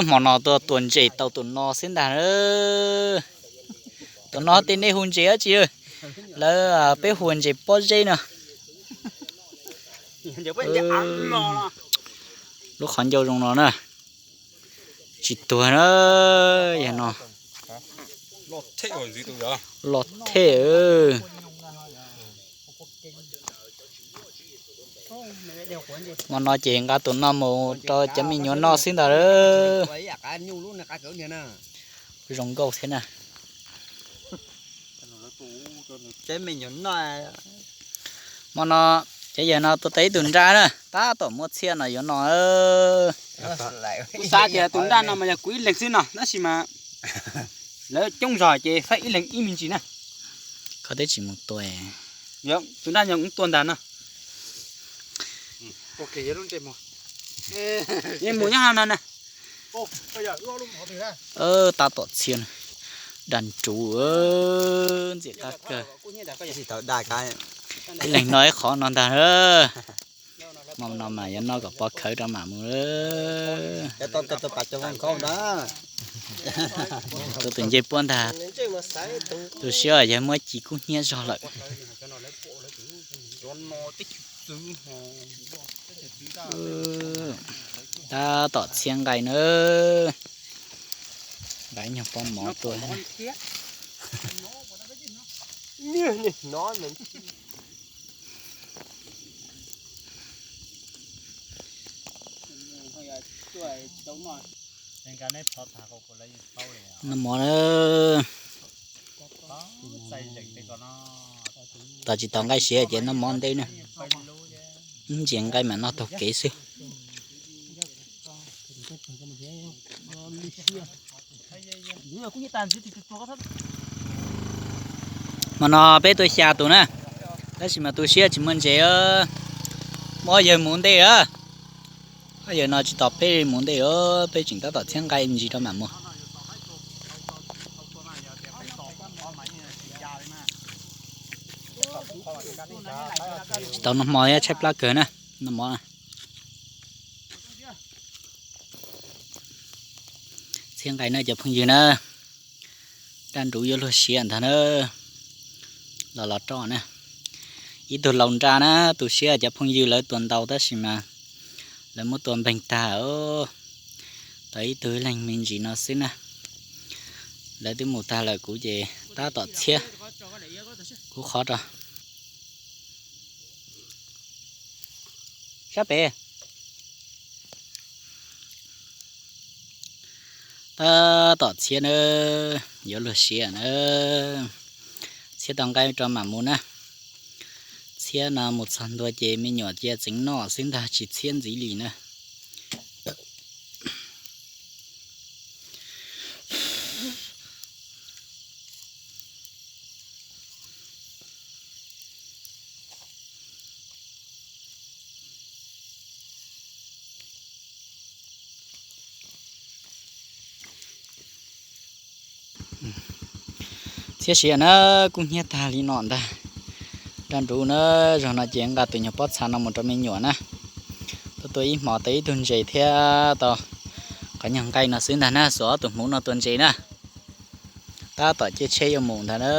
Hmo no tuaj tua ntses tau tus no xwb ntag. Tus no tej nej hu ntses dab tsi? Lawv, peb hu ntses pob zeb no. Lub qhov ncauj zoo no na. Tsis tuag na. Yog no. Loj thej. Hmo no ces nqa tus no mus rau cov me nyuam noj xwb ntag. Zoo nkauj thiab na. Hmo no ces yawg no tua tau ib tug nraj na, tab tom muab txhiab no yuav no. Kuv xav tias tus nraj no mas yog kuv ib leeg xwb no tab sis mas lawv coob zog ces faib ib leeg ib me ntsis na. Koj twb tsis mus tua. Tus nraj no kuv tua ntag no. Mus nyob hauv no na. Tab tom txhiab, daj nruv, ntxim qab kawg. Ib leeg noj ib qhov no ntag. Hmo no mas yuav noj kom pov khawv rau mam mus. Tua tus ncej puab ntag. Tu siab yog muab ci kub hnyiab zog lawm. Tab tom txhiab nqaij na. Nqa ib nyuag pob mov tuaj. Noj mov na. Tos tsis tau nqaij siav ces noj mov ntej na. Ntsia nqaij mam noj taug kev xwb. Hmo no peb tua xya tus na, tab sis mas tu siab tsis muaj ntses. Muab yawg mus ntej a. Yawg no tsis tos peb mus ntej, peb tseem tab tom txhiab nqaij ntsis rau mam mus. Tsis tau noj hmo thiab tshaib plab kawg na, noj mov na. Txhiab nqaij na cov phooj ywg na, daj nruv yuav luag siav ntag na. Los los roj na, ib tug laus nra na, tu siab cov phooj ywg lawv tua ntau tab sis mas lawv muab tua npeeg tag. Tau ib tug leeg me ntsis no xwb na, lawv twb mus tag lawm, kuv ces tab tom txhiab kuv qhov rau sab pem. Tab tom txhiab na, yuav luag siav na. Txhiab tau nqaij rau mam mus na. Txhiab no mus txog ntua ces me nyuam cia txeev noj xwb ntag, tsis txhiab ntxiv li na. Txhiab siav na, kub hnyiab tag li no ntag. Daj nruv na, zaum no ces nqa tus nyuag pob txha no mus rau me nyuam na. Tuaj tua ib hmos tau ib tug ntses thiab tau qhov nyuag nqaij no xwb ntag na, xuas ob tug hmuv no tua ntses na. Tab tom caij tsheb yuav mus ntag na.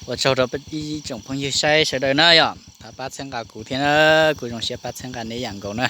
Ua tsaug rau ib tsoom phooj ywg saib sawv daws na yom, thov pab txhawb nqa kuv thiab na, kuv zoo siab pab txhawb nqa nej ib yam nkaus na.